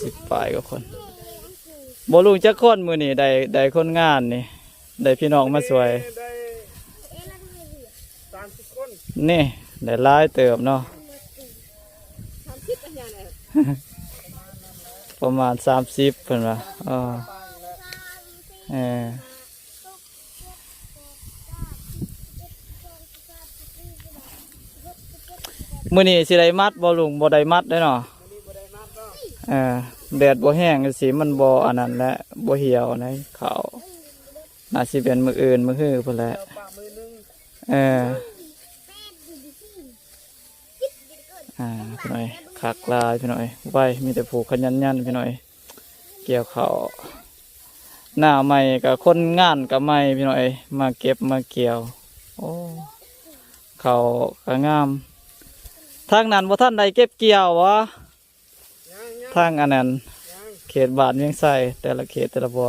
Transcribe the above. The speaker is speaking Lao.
ສິບປາຍກວ່າຄົນ. ບໍ່ລຸງຈັກຄົນມື້ນີ້ ໄດ້ ໄດ້ຄົນງານນີ້ ໄດ້ພີ່ນ້ອງມາຊ່ວຍ. ໄດ້ສາມສິບຄົນ. ນີ້ ໄດ້ຫຼາຍເຕີບເນາະ. ປະມານສາມສິບ ເພິ່ນວ່າ. ເອີ ເອີ ມື້ນີ້ຊິໄດ້ມັດບໍ່ລຸງ? ບໍ່ໄດ້ມັດເດ້ເນາະ. ເອີ ແດດບໍ່ແຮງຈັ່ງຊີ້ ມັນບໍ່ອັນນັ້ນແຫຼະ ບໍ່ຫ່ຽວໃນເຂົ້າ. ໜ້າຊິເປັນມື້ອື່ນມື້ຮືພຸ້ນແຫຼະ. ເອີ ອ່າ ພີ່ນ້ອງເອີຍ ຄັກຫຼາຍພີ່ນ້ອງເອີຍ ໄວ ມີແຕ່ຜູ້ຂະຫຍັນໆ ພີ່ນ້ອງເອີຍ ກ່ຽວເຂົ້າ. ໜ້າໃໝ່ກໍຄົນງານກໍໃໝ່ພີ່ນ້ອງເອີຍ ມາເກັບມາກ່ຽວ. ໂອ້ ເຂົ້າກໍງາມ. ທາງນັ້ນບໍ່ທັນໄດ້ເກັບກ່ຽວຫວາ? ຍັງໆ ທາງອັນນັ້ນ ຍັງ ເຂດບ້ານວຽງໄຊ ແຕ່ລະເຂດແຕ່ລະບ່ອນ.